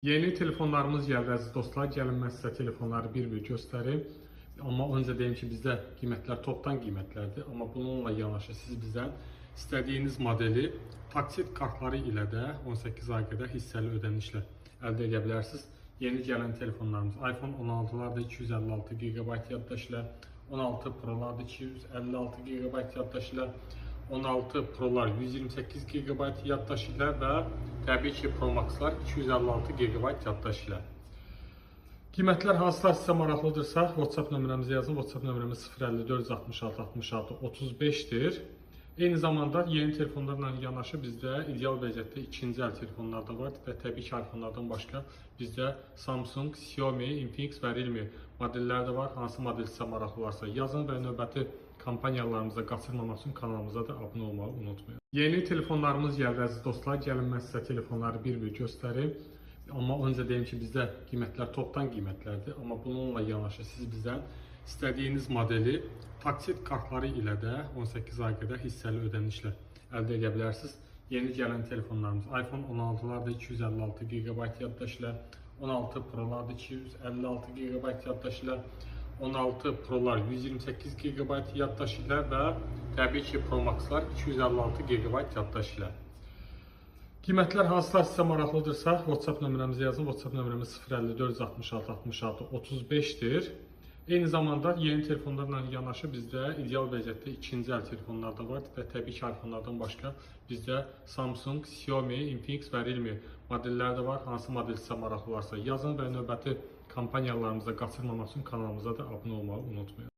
Yeni telefonlarımız gəldi, əziz dostlar. Gəlin mən sizə telefonları bir-bir göstərim. Amma öncə deyim ki, bizdə qiymətlər topdan qiymətlərdir. Amma bununla yanaşı siz bizdən istədiyiniz modeli taksit kartları ilə də 18 ay qədər hissəli ödənişlə əldə edə bilərsiniz. Yeni gələn telefonlarımız iPhone 16-lar da 256 GB yaddaş ilə, 16 Pro-lar da 256 GB yaddaş ilə, 16 Pro-lar 128 GB yaddaş ilə və təbii ki, Pro Max-lar 256 GB yaddaş ilə. Qiymətlər hansılar sizə maraqlıdırsa, WhatsApp nömrəmizə yazın. WhatsApp nömrəmiz 054 66 66 35-dir. Eyni zamanda yeni telefonlarla yanaşı bizdə ideal vəziyyətdə ikinci əl telefonlar da var və təbii ki, iPhone-lardan başqa bizdə Samsung, Xiaomi, Infinix və Realme modelləri də var. Hansı model sizə maraqlı olarsa yazın və növbəti kampaniyalarımızda qaçırmamaq üçün kanalımıza da abunə olmağı unutmayın. Yeni telefonlarımız gəldi, əziz dostlar. Gəlin mən sizə telefonları bir-bir göstərim. Amma öncə deyim ki, bizdə qiymətlər topdan qiymətlərdir. Amma bununla yanaşı siz bizdən istədiyiniz modeli taksit kartları ilə də 18 ay qədər hissəli ödənişlə əldə edə bilərsiniz. Yeni gələn telefonlarımız iPhone 16-lar da 256 GB yaddaş ilə, 16 Pro-lar da 256 GB yaddaş ilə, 16 Pro-lar 128 GB yaddaş ilə və təbii ki, Pro Max-lar 256 GB yaddaş ilə. Qiymətlər hansılar sizə maraqlıdırsa, WhatsApp nömrəmizə yazın. WhatsApp nömrəmiz 054 66 66 35-dir. Eyni zamanda yeni telefonlarla yanaşı bizdə ideal vəziyyətdə ikinci əl telefonlar da var və təbii ki, iPhone-lardan başqa bizdə Samsung, Xiaomi, Infinix və Realme modelləri də var. Hansı model sizə maraqlı olarsa yazın və növbəti kampaniyalarımızda qaçırmamaq üçün kanalımıza da abunə olmağı unutmayın.